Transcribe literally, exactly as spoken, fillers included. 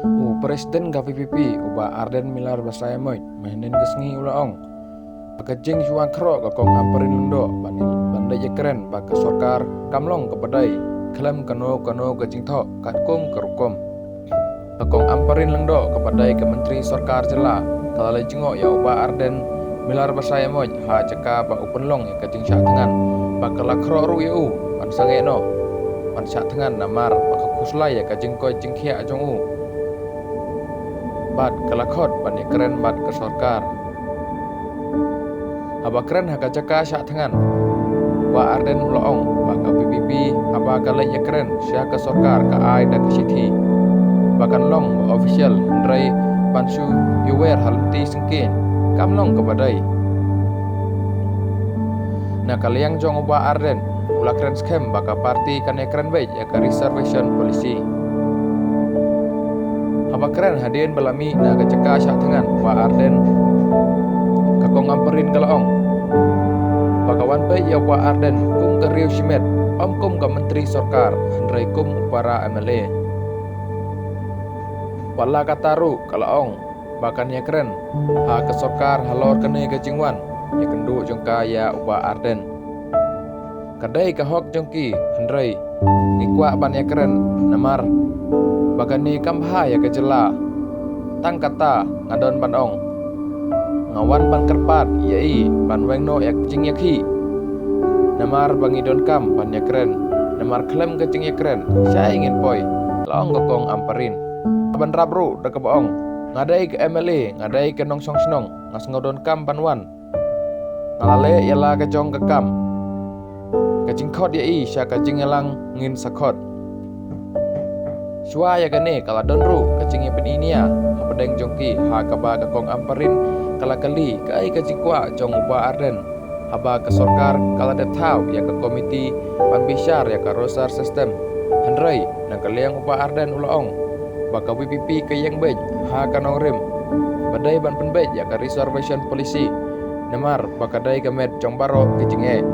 U President ka VPP, u Bah Ardent Miller Basaiawmoit, mynhynnin ka sngi u la ong ba ka jingshuwa khroh ka Kong Ampareen Lyngdoh ban, ban leit ïakren bad ka sorkar kam long kaba dei khlem kano kano ka jingthoh katkum ka rukom. Ka Kong Ampareen Lyngdoh kaba dei ka Myntri Sorkar Jylla ka la leit jngoh ïa u Bah Ardent Miller Basaiawmoit ha jaka ba u pynlong ïa ka jingshah thngan, ba ka la khroh ruh ïa u ban sangeh noh ban shah thngan namar ba ka khuslai ïa ka jingkoit jingkhiah jong u bad ka la khot ban ïakren bad ka sorkar. Haba kren ha ka jaka shah thngan, u Bah Ardent u la ong ba ka VPP haba ka leit ïakren sha ka sorkar ka ai da ka shithi ba kan long ba official, hynrei ban shu ïawer ha lynti syngkien kam long kaba dei. Na ka liang jong u Bah Ardent u la kren skhem ba ka party kan ïakren beit ïa ka reservation policy. Haba kren hadien ba la mih na ka jaka shah thngan u Bah Ardent, ka Kong Ampareen ka la ong ba ka wan peit ïa u Bah Ardent kum ka riew shimet, ym kum ka Myntri Sorkar, hynrei kum u para MLA. Wat la katta ruh ka la ong ba kan ïakren ha ka sorkar halor kane ka jingwan ïakynduh jong ka ïa u Bah Ardent. Ka dei ka hok jong ki, hynrei ngi kwah ban ïakren namar ba kane kam bha ïa ka jylla. Tang kata nga don ban ong, nga wan ban kyrpad ïa i ban weng noh ïa ka jingïakhih namar ba ngi donkam ban ïakren, namar khlem ka jingïakren shai ngin poi, la ong ka Kong Ampareen. Ban rap ruh da kaba ong, nga dei ka MLA, nga dei ka nongshong shnong, nga sngew donkam ban wan. Nga la leh ïa la ka jong ka kam. Ka jingkhot ïa i sha ka jingïalang ngin sa khot. Shuwa ïa kane ka la don ruh ka jingïapyni nia hapdeng jong ki ha kaba ka Kong Ampareen ka la kylli kaei ka jingkwah jong u Bah Ardent. Haba ka sorkar ka la dep thaw ïa ka komiti ban bishar ïa ka roster system, hynrei na ka liang u Bah Ardent u la ong ba ka VPP ka ïeng beit ha ka nongrim ba dei ban pynbeit ïa ka reservation policy namar ba ka dei ka met jong baroh ki jingeh.